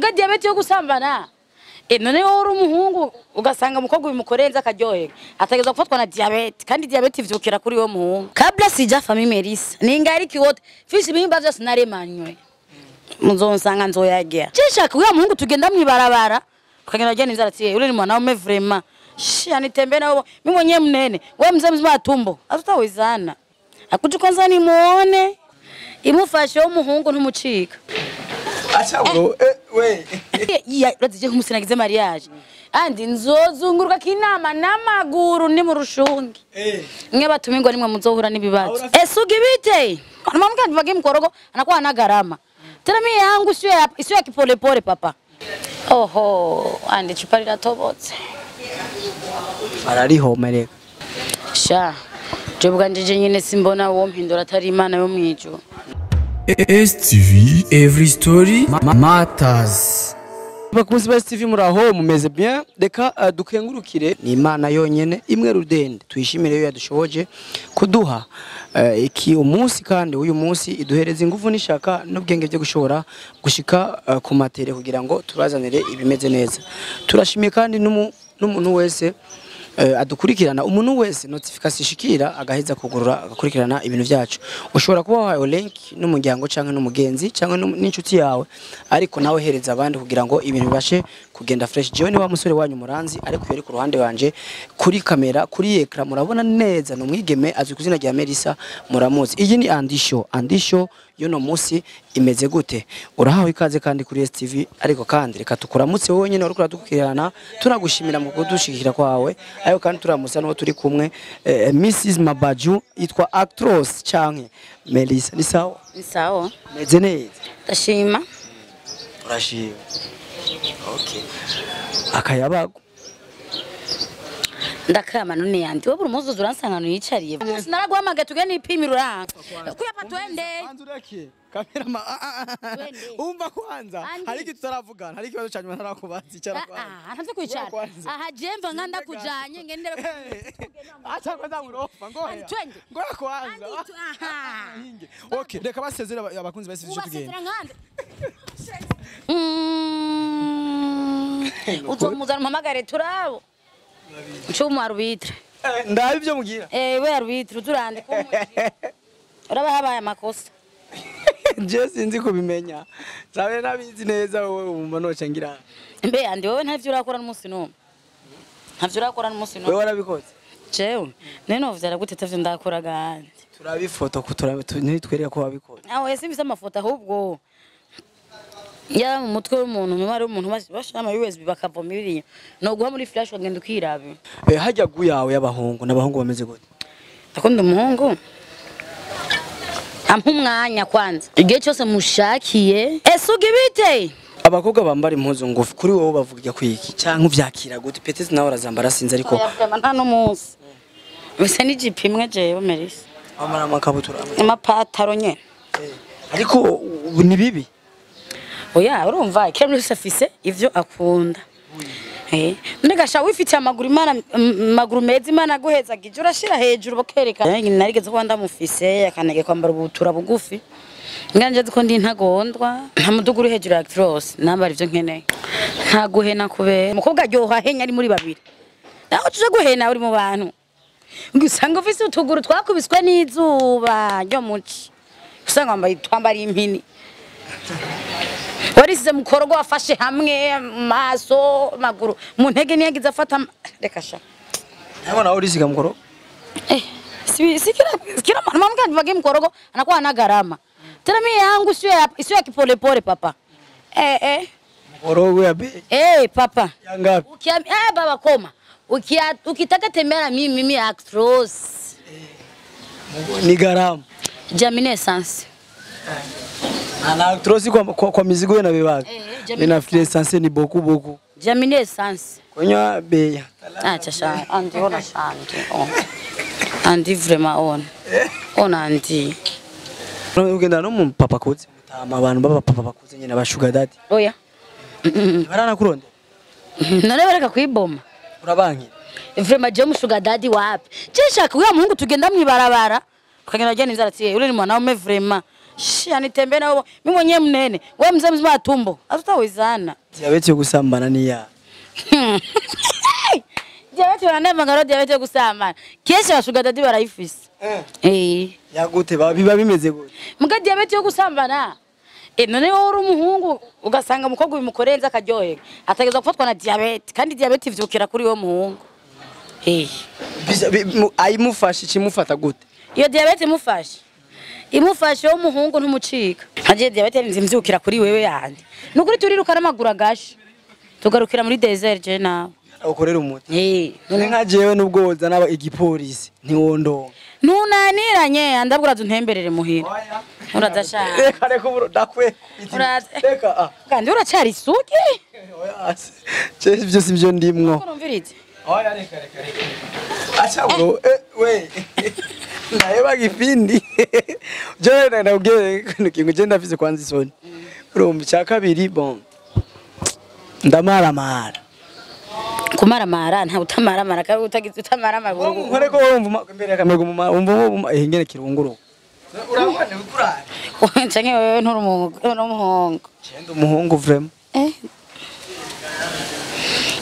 Muga diabète yo gusambana. None wowe uri umuhungu ugasanga umukobwa bimukorenza akaryoherwa, ategeza gufatwa na diabète, kandi diabète ivyukira kuri uwo muhungu. Kabla sijafa mimi Melissa, ningariki wote fisi ibihimba vyose naremanywe, muzonsanga nzoyagira. Cishaka uya muhungu tugenda mwibarabara tukagenda ajana inzara, ati yule ni mwanaume vraiment. Shi anitembee na wewe, mimi mwenyewe mnene, wewe mzee mzima wa tumbo, hatutawezana. Akuti kwanza nimuone imufashe umuhungu ntumucika. Acha bro, we. Iya, urazi nk'umunsi nagize mariage. Andi nzozunguruka kinama n'amaguru ni mu rushungi. Mwe batumingwa nimwe muzohura n'ibibazo. Esugi bite? Mwanamke anivagie mkorogo anakuwa ana gharama. Tena mimi yangu sio ya kipolepole, papa. Oho, andi chupa riratobotse. Ararihomereka. Sha, je bwanje nyine simbona uwo mpindura atari Imana yo mwijuru. STV Every Story Matters. Bakunzi ba STV, muraho, mumeze bien? Reka dukengurukire ni Imana yonyene imwe rudende, tuyishimire yo yadushoboje kuduha iki umunsi, kandi uyu munsi iduhereza ingufu n'ishaka n'ubwenge byo gushobora gushika ku matere kugira ngo tubazanire ibimeze neza. Turashimiye kandi n'umuntu wese adukurikirana, umuntu wese notification ishikira agaheza kugurura agakurikirana ibintu byacu. Ushobora kuba wahawe link n'umuryango canke n'umugenzi canke n'inshuti yawe, ariko nawe hereza abandi kugira ngo ibintu bibashe kugenda fresh. Jewe ni wa musore wanyu muranzi, ariko yari ku ruhande wanje kuri kamera, kuri écran murabona neza ni umwigeme azwi ku izina rya Melissa, muramuzi. Iyi ni Andy Show. Andy Show y'uno munsi imeze gute? Urahawe ikaze kandi kuri STV, ariko kandi reka tukuramutse wowe nyine uriko uradukurikirana, tunagushimira mu kudushigikira kwawe, ariko kandi turamusa n'uwo turi kumwe, Mrs Mabaju yitwa Actros canke Melissa. Ni sawa? Ni sawa. Meze neza? Ndashima. Urashima, okay. Akayabago? Ndakama. None yandi wowe buri munsi uza uransanga ahantu yicariye. Sinaraguhamagaye tugende nipimire, uranga kuyapa, twende. Kwanza ureke kamera. Twende. Umva kwanza. Andi. Hari ikintu tutaravugana, hari ikibazo cyanyuma ntarakubaza, icara kwanza. Ah, ntabyo kwicara. Kwanza. Aha jemva nka ndakujanye ngende. Acha kwanza, murofa ngoya. Andi, twende. Ngoya kwanza. Andi, aha. Hinge. Okay, reka basezere abakunzi ba STV, tugende. Ubasezera nkande. Uzomuzana umpamagare turabo ncumu arbitre. Ndabi ibyo mugira. Eh, we arbitre uturande kumujira uraba habaye amakosa. Je sinzi kubimenya, sabe nabizi neza, wowe wumva noca ngira. Mbe andi wowe ntavyo urakora n'umunsi n'umwe, ntavyo urakora n'umunsi Wewe n'umwe. Warabikoze? Jewe nene novyara gute tavyo ndakora gandi? Turabifoto ntitwereka ko wabikoze. Aho simfise amafoto, ahubwo ya mu mutwe w'umuntu, mémoire y'umuntu bashira ama USB bakavoma iriya no guha muri flash ukagenda ukiraba. Hajya gu yawe y'abahungu n'abahungu bameze gute? Ndakunda umuhungu ampa umwanya kwanza igihe cyose mushakiye. Esuga ibite. Abakobwa bambara impuzu ngufi kuri wowe bavuga kwiki canke uvyakira gute? Peut-être nawe urazambara, sinzi, ariko. Oya, vraiment nta n'umunsi bisa n'ijipo imwe jewe Melissa. Bambara amakabutura? Amapataro nyene. Ariko ubu ni bibi. Oya, urumva kila mtu wese afise ivyo akunda. None gasha wifitiye amaguru, Imana amaguru meza Imana aguheza, urashira hejuru bakereka. Narigeze kuba ndamufise akanege kwambara ubutura bugufi. Nganje ko ndi ntagondwa, nta mudugu uri hejuru ya Actros, nambara ivyo nkeneye. Nta guhena kubera. Umukobwa aryoha ahenya ari muri babiri. Naho tuje guhena uri mu bantu, usanga ufise utuguru twakubiswe n'izuba ryo muci. Usanga wambaye twambara impini, warisize mukorogo wafashe hamwe maso maguru mu ntege niyagize afata reka sha. Ntabwo nawe urisiga mukoro? Si kila mwanamke akivagia mkorogo anakuwa ana gharama. Tena mimi yangu sio ya kipolepole, papa. Mukorogo ya bei Papa. Ya ngapi? Baba koma. Ukitaka tembea na mimi Actros. Ni gharama. Jamine essence. Ana Actros kwa mizigo inabebaga. Jamine. Ninafikiri essence ni beaucoup beaucoup. Jamine essence. Kwenye bei. Acha sha, andi ona sha andi. Oh. Andi vraiment ona. Ona andi. Ugenda no mu papa kuze mutama, abantu baba papa bakuze nyine, aba sugar daddy? Oya. Baranakuronde? None bareka kwiboma. Urabankira? Vraiment je mushuga daddy wapi? Je shaka uya muhungu tugenda mwibarabara tukagenda ajana inzara, ati yule ni mwanaume vraiment. Shi anitembee na wewe. Mimi mwenyewe mnene, wewe mzee mzima wa tumbo. Hatutawezana. Diabete yo gusambana ni ya. Diabete wanema ngaro diabete yo gusambana. Kesha bashuga dadi barayifise. Eh. Yagute biba bimeze gute? Muga diabete yo gusambana. None wowe uri umuhungu ugasanga umukobwa bimukorenza akaryohera. Ategeza gufatwa na diabete kandi diabete ivyukira kuri uwo muhungu. Ayimufashe ikimufata gute? Iyo diabete imufashe. Imufashe wo muhungu ntumucika. Nkaje diabete nzimvyukira kuri wewe yandi. Nukuri turirukana amaguru agashe. Tugarukira muri desert je nawe. Ukorera umuti. None nka jewe nubwo woza naba igipolisi ntiwondonga. Ntunaniranye andabwira untemberere muhira. Uraza sha. Reka reka uburo ndakwe. Uraza. Reka ah. Kandi uracari isugi? Oya. Je ivyo sivyo ndimwo. Urumvirize. Oya reka reka reka. Acha bro we. Naye bagifindi. Je ndabwiye kintu je ndafise kwanza isoni. Urumva cya kabiri bon. Ndamaramara. Kumaramara nta utamaramara kandi utagize utamaramara. Nkore ko wumva imbere ya kamera wumva ingene kirunguruka. Urabona bikurara. Canke wewe nturi umuhungu. Cenda umuhungu vraiment.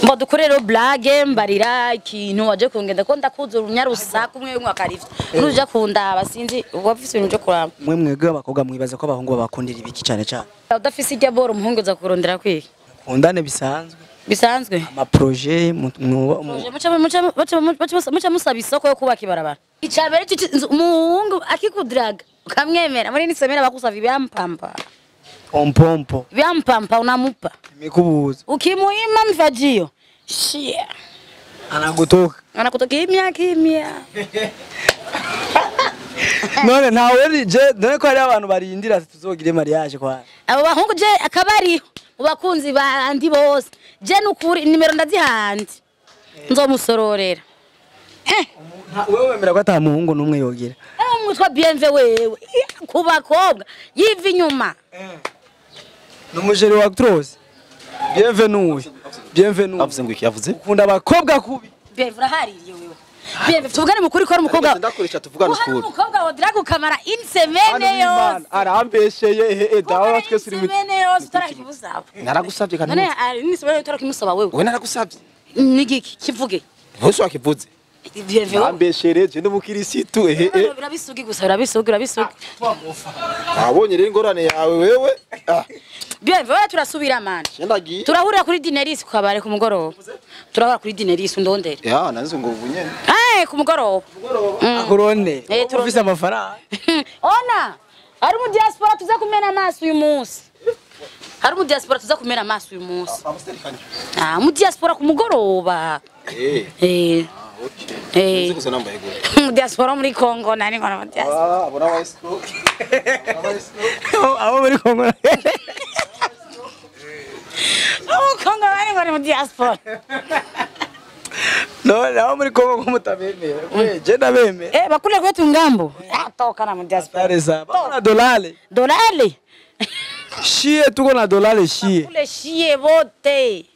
Mbo dukorero blague mbarira ikintu waje kungenda ko ndakuzura unyarusaku umwe umwe akarivyo. Nuja kundaba sinzi wafise ibintu byo kuraba. Mwe mwebwe abakobwa mwibaza ko abahungu babakundira ibiki cyane cyane. Udafise irya boro umuhungu uza kurondera kwiki? Kundane bisanzwe. Bisanzwe? Ama projet muca musaba isoko yo kubaka ibarabara. Icabere umuhungu akikudraga ukamwemera muri nisomera bakusava ibyampampa. Ompompo. Ibyampampa unamupa. Imikubuzo. Ukimuima mfajio. Shia. Anakutoka. Anakutoka kimya kimya. None ntawe je none ko hari abantu barindira tuzogire mariage kwa. Abo bahungu je akabari mu bakunzi bandi bose. Je nukuri nimero ndazihandi. Nzomusororera. Wewe wemera ko ata muhungu numwe yogira. Umwitwa BMV wewe ku bakobwa yiva inyuma. Numujeri wa Trose. Bienvenue. Bienvenue. Avuze ngo iki yavuze? Ukunda abakobwa kubi. BMV urahaririye wewe. BMV tuvugane mukuri ko ari umukobwa. Ndakoresha tuvugane ukuri. Umukobwa wodira gukamara insemene yose. Arambesheye dawa twese uri insemene yose utarakibusaba. Naragusabye kandi. None insemene utarakibusaba wewe. Wewe naragusabye. Nigiki kivuge. Bose wakivuze. Arambeshere je ndumukirisitu Urabisugi gusa urabisugi urabisugi. Abonye rero ingorane yawe wewe. BMV wewe turasubira mana. Ndagiye. Turahurira kuri Dineris ku kabare ku mugoroba. Turahura kuri Dineris undondere. Ya nanze ngo ubunyene. Ku mugoroba. Akurone. Ufise amafaranga. Ona. Ari mu diaspora tuza kumena amaso uyu munsi. Hari mu diaspora tuza kumena amaso uyu munsi. Mu diaspora ku mugoroba. Okay. Nzi gusa nambaye gute. Mu diaspora muri Congo nani ngora mu diaspora. Abona wa escrow. Abo muri Congo. Abo Congo nani ngora mu diaspora. No, abo muri Congo ko mutabemera. We je ndabemera. Bakule kwetu ngambo. Toka na mu diaspora. Sare na dolale. Dolale. Shie tuko na dolale shie. Bakule shie bote.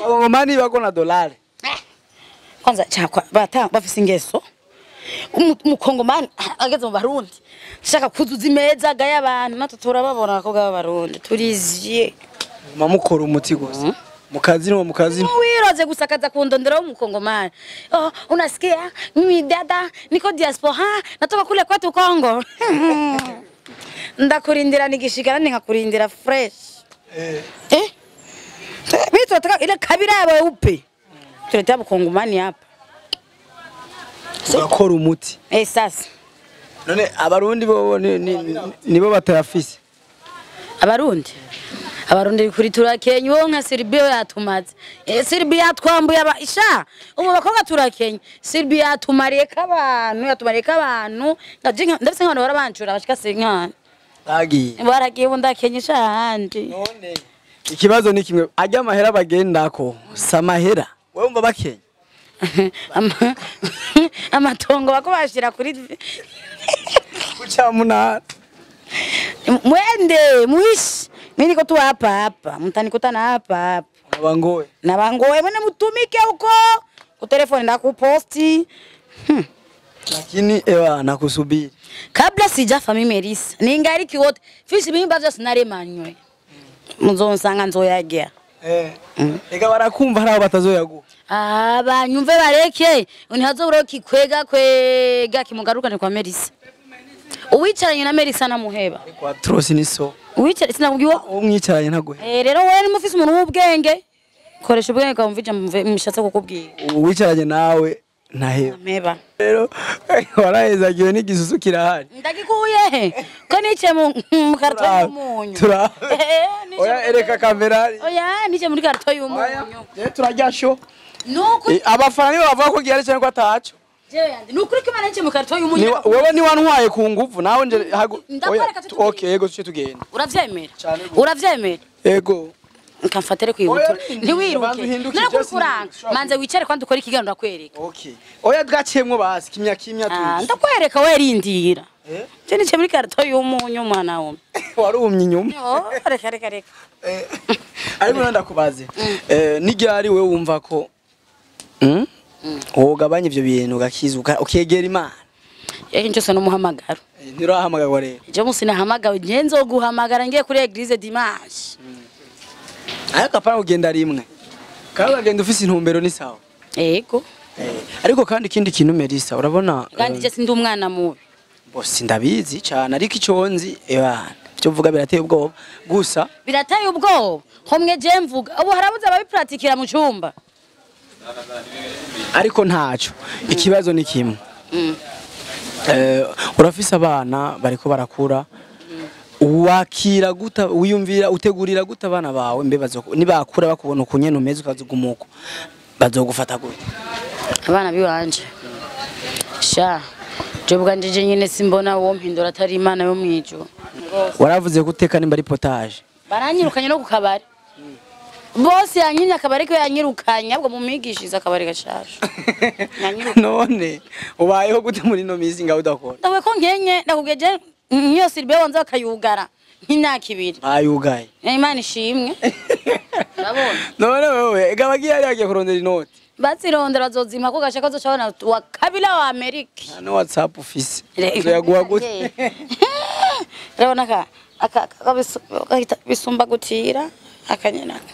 Abangomani bako na dolale. Kwanza chakwa bata bafise ingeso umukongomani ageze mu Barundi shaka kuzuza imeza gaya abantu natwe turababona abakobwa b'Abarundi turizye mamukora umuti gusa mukazi no mukazi wiroze gusakaza kundondera w'umukongomani. Oh, unasikia mimi dada niko diaspora natoka kule kwetu Kongo. Ndakurindira nigishikana nikakurindira fresh. Mimi tunataka ile kabila ya weupe. Tuletea mkongomani hapa. Ugakora umuti. Sasa. None abarundi bo nibo batayafise. Abarundi. Abarundi kuri turakenye wo nka Serbia yatumaze. Serbia yatwambuye aba isha. Ubu bakobwa turakenye. Serbia yatumariye kabantu, yatumariye kabantu. Ndafise nk'abantu barabancura bashika sinkana. Bagiye. Baragiye ubu ndakenye isha handi. None ikibazo ni kimwe ajya amahera bagendako samahera. Wewe umva bakenye. Amatongo bako bashira kuri kucamuna. Mwende muishi. Mimi niko tu hapa hapa. Mtanikutana hapa hapa. Nabangoe. Nabangoe mwende mutumike huko. Ku telefone ndakuposti. Lakini ewa nakusubiri. Kabla sijafa mimi Melissa, ningariki wote fisi bimba vyose naremanywe. Muzonsanga nzoyagya. Ega barakumva hari abo batazoyaguha. Ah, banyumve bareke, ntihazobura kikwega kwega kimugarukane kwa Melissa. Uwicaranye na Melissa namuheba. Kwa Trosi ni so. Uwicaranye sinakubwiye Umwicaranye ntaguheba. Rero wewe ni mufise umuntu w'ubwenge. Koresha ubwenge bwawe mvije mshatse kukubwira. Uwicaranye nawe ntaheba. Mpeba. Rero warahezagiwe n'igisusu kirahari. Ndagikuye he? Ko nice mu karto y'umunyu. Oya ereka kamera. Oya nice muri karto y'umunyu. Je turarya sho. Nuko abafana nibo bavuga ko gihari cyane ko ataco. Je yandi nukuri ko imana nice mu karto y'umunyu. Wewe ni wantwaye ku nguvu nawe nje. Okay yego tuce tugenda. Uravyemera? Uravyemera? Yego. Nkamfatere kwihutura. Ntiwiruke. Narakuranga. Manze wicare kandi ukore ikiganiro ndakwereka. Okay. Oya bwaciyemwo basi kimya kimya tu. Ndakwereka we rindira. Je nice muri karto y'umunyu mwana wo. Warumye inyuma. Oh, reka reka reka. Ariko ndakubaze. N'iryari wewe wumva ko wogabanya ivyo bintu ugakizuka ukegera Imana. Yego ncyose n'umuhamagaro. Ntirahamagagwa rero. Je musi nahamagawe nje nzoguhamagara ngiye kuri Eglise dimanche. Ariko apana kugenda rimwe. Kandi ugenda ufise intumbero ni sawa. Yego. Ariko kandi ikindi kintu Melissa urabona kandi je sindi umwana mubi. Bose ndabizi cyane ariko ico nzi ebana byo mvuga birateye ubwoba gusa birateye ubwoba homwe je mvuga ubu harabuze ababipratikira mu cyumba. Ariko ntaco ikibazo ni kimwe. Urafise abana bariko barakura. Wakira guta wiyumvira utegurira guta abana bawe mbe nibakura bakubona ukunyene umeze ukazugumuko bazogufata gute? Abana biwanje sha je bwanje je nyine simbona wo mpindura atari Imana yo mwijuru. Waravuze guteka nimba ari potage baranyirukanye no kukabari. Bose yanyinye akabari ko yanyirukanye ahubwo mumwigishiza akabari gashasha. None ubayeho gute muri no misi ngaho udakora? Ndawe ko nkenye ndakubwiye niyo Silbe wanza bakayugara nk'imyaka ibiri. Bayugaye. Imana ishimwe. Ndabona. None wewe ega bagiye ari yagiye kurondera inoti. Bazirondera bazozima ko gashaka zocabona wa kabila wa Amerika. No WhatsApp ufise. Uzoyaguha gute? Urabona ka aka bisumba gutira akanyenaka.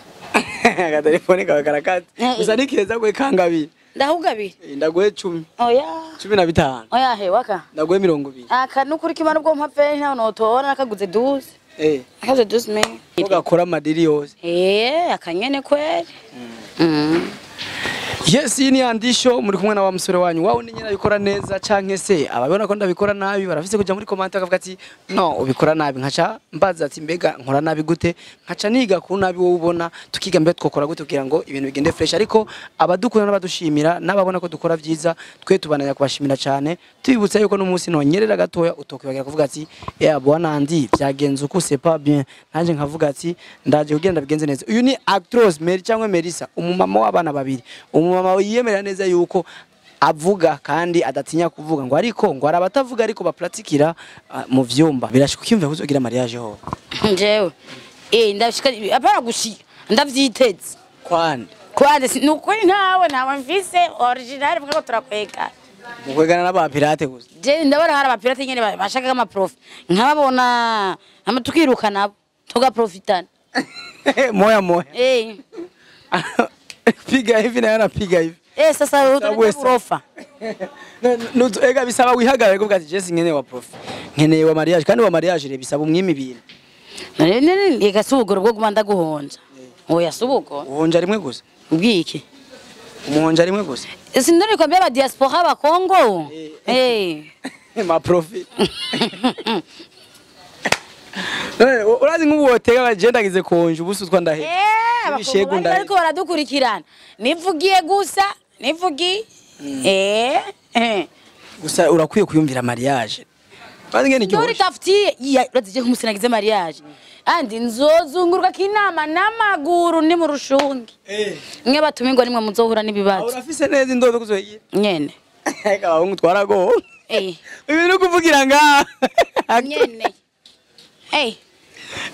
Aka telefone kawe karakati. Gusa ni keza gwe kangabiri. Ndahugabira. Ndaguhe 10. Oya. 15. Oya he waka. Ndaguhe 20. Aka nukuri kimana ubwo mpapfe nta notora nakaguze 12. Akaguze 12 me. Ugakora amadiri yose. Akanyene kweli. Yes, iyi ni andisho muri kumwe na wa musore wanyu. Wawe ni nyina bikora neza canke se ababona ko ndabikora nabi barafise kuja muri comment bakavuga ati no ubikora nabi nkaca mbaza ati mbega nkora nabi gute nkaca niga ku nabi wowe ubona tukiga mbe twokora gute kugira ngo ibintu bigende fresh. Ariko abadukunda n'abadushimira n'ababona ko dukora vyiza twe tubananya kubashimira cyane tubibutsa yuko n'umunsi nonyerera gatoya utokwibagira kuvuga ati yeah bwana Andi byagenze uko c'est pas bien nanje nkavuga ati ndaje kugenda bigenze neza. Uyu ni actress Mary cyangwa Melissa umumama w'abana babiri. Umumama yiyemera neza yuko avuga kandi adatinya kuvuga ngo ariko ngo arabatavuga ariko bapratikira mu vyumba. Birashika ukimva kuzogira mariage ho. Jewe ndashika apara gushika ndavyiteze. Kwande kwande nukuri ntawe mfise original vuga ko turakwega. Mukwegana n'aba pirate gusa. Je ndabona hari aba pirate nyene bashaka ama prof nkababona ama tukiruka nabo tugaprofitana. Moya moya. Piga hivi na anapiga hivi. Sasa urofa. Nuzo ega bisaba wihagarare kuvuga ati Jesse nkeneye wa prof. Nkeneye wa mariage kandi wa mariage re bisaba umwimi ibintu. Nene ega subugoro bwo gumanda guhonja. Oya subugo. Uhonja rimwe gusa. Ubwiki? Umuhonja rimwe gusa. Sindari kwambia ba diaspora ba Kongo. Ma profi. None urazi nk'ubu wotega agenda gize konje ubusutwa ndahe. Ariko baradukurikirana. Nivugiye gusa, nivugi. Gusa urakwiye kuyumvira mariage. Bazi ngene iryo. Ndori tafutiye, urazi nk'umusinagize mariage. Andi nzozunguruka kinama n'amaguru ni mu rushungi. Mwe batumingwa nimwe muzohura n'ibibazo. Urafise neza indodo kuzoyigira. Nyene. Eka abahungu twarago. Ibintu kuvugira nga. Nyene.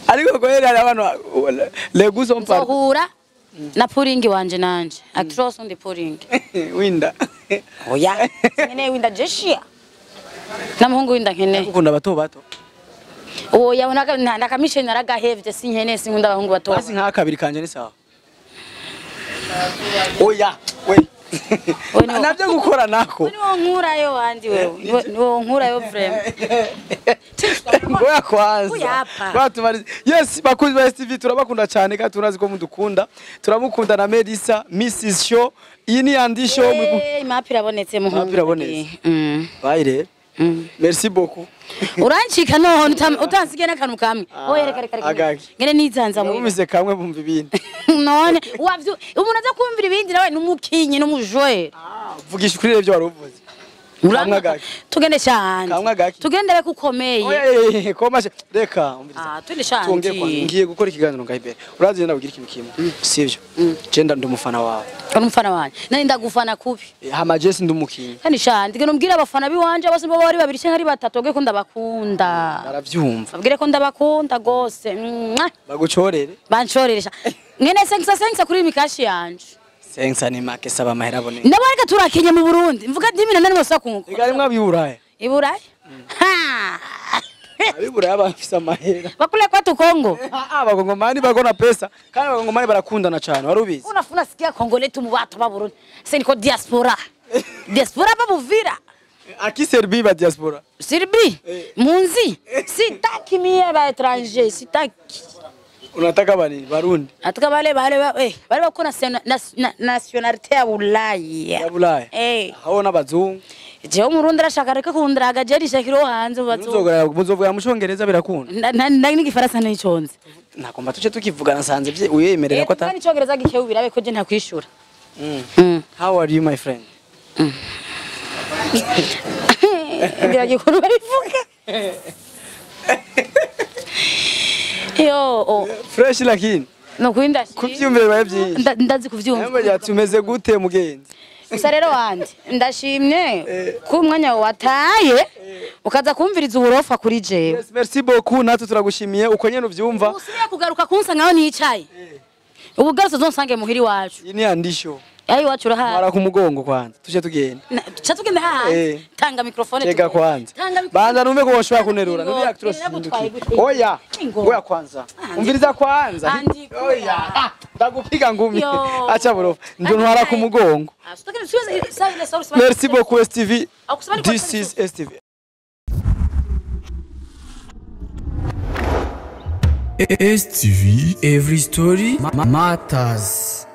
Ariko kwera abantu les goûts sont pas. Nzohura Na puringi wanje nanje. Actros on the puringi. Winda. Oya. Nkeneye winda jeshia. Na muhungu winda nkeneye. Ukunda bato bato. Oya unaka nakamishe naragahevye sinkeneye sinkunda abahungu bato. Basi nka kabiri kanje ni sawa. Oya, we. Navyo gukora nako. Niwo nkurayo wandi wewe. Niwo nkurayo vraiment. Ngoya kwanza. Batumarize. Yes, bakunzi ba STV turabakunda cyane kandi turazi ko mudukunda. Turamukunda na Melissa, Mrs Show. Iyi ni Andy Show. Imapi irabonetse muhungu. Imapi irabonetse. Bye rero. Merci beaucoup. Urancika none utansigiye n'akantu kamwe. Oya reka reka reka. Ngene nizanza mu. Umise kamwe bumva ibindi. None wavyo umuntu aza kumvira ibindi nawe numukinyi n'umujoye. Vugisha kuri revyo wari uvuze. Kamwe gaki. Tugende cyane. Kamwe gaki. Tugende be kukomeye. Oya koma reka umviriza. Tugende cyane. Tongeye kwa ngiye gukora ikiganiro ngahibere. Urazi ndabwira ikintu kimwe. Sivyo. Je ndi umufana wawe. Uri umufana wanje. Nani ndagufana kubi. Hama je ndi umukinyi. Kandi cyane ndige nombwira abafana biwanje bose bo bari babiri cyangwa ari batatu babwire ko ndabakunda. Baravyumva. Babwire ko ndabakunda gose. Bagucorere. Bancorere. Ngene sensa kuri mikashi yanje. Sensa ni make saba amahera abone. Nabo reka turakenye mu Burundi. Mvuga ndimi na nani wasakungu. Igari mwabiuraye. Iburaye? Ha. Abiburaya bafise amahera. Bakule kwa Kongo. Abakongomani bakona pesa. Kandi abakongomani barakundana cyane warubizi. Unafuna sikia Kongo letu mu watu ba Burundi. Sasa niko diaspora. Diaspora ba Buvira. Aki Serbi ba diaspora. Serbi. Munzi. Sitaki mie ba étranger, sitaki. Unataka bani Barundi? Nataka wale wale wako na nationality ya Ulaya. Ya Ulaya. Hao n'abazungu. Je umurundi arashaka reka kundiraga je rishakiro hanze bazungu. Muzovuga mu Congereza birakunda. Na n'igifaransa n'iconze. Nagomba tuce tukivugana sanze bye uyemerera ko ata. N'icongereza gikewe birabe ko je ntakwishura. How are you my friend? Ngira barivuga. Yo, fresh lakini. No kuinda. Kuvyumvira bibaye byinshi. Ndazi kuvyumva. Namba tumeze gute mugenzi? Gusa rero wanje ndashimye ko umwanya wataye ukaza kumviriza uburofa kuri jewe. Yes, merci beaucoup natwe turagushimiye uko nyene uvyumva. Usubiye kugaruka kunsa ngaho nicaye. Ubu garutse uzonsange muhiri wacu. Iyi ni Andy Show. Ayi wacu uraha. Mara ku mugongo kwanza tuje tugenda. Tuca tugenda ha. Tanga mikrofone. Tega kwanza. Banza numve ko woshobora kunerura. Nuri actress. Oya. Ngoya kwanza. Umviriza kwanza. Oya. Ndagupiga ngumi. Acha burofa. Ndo ntwara ku mugongo. Merci beaucoup STV. This is STV. STV Every Story Matters.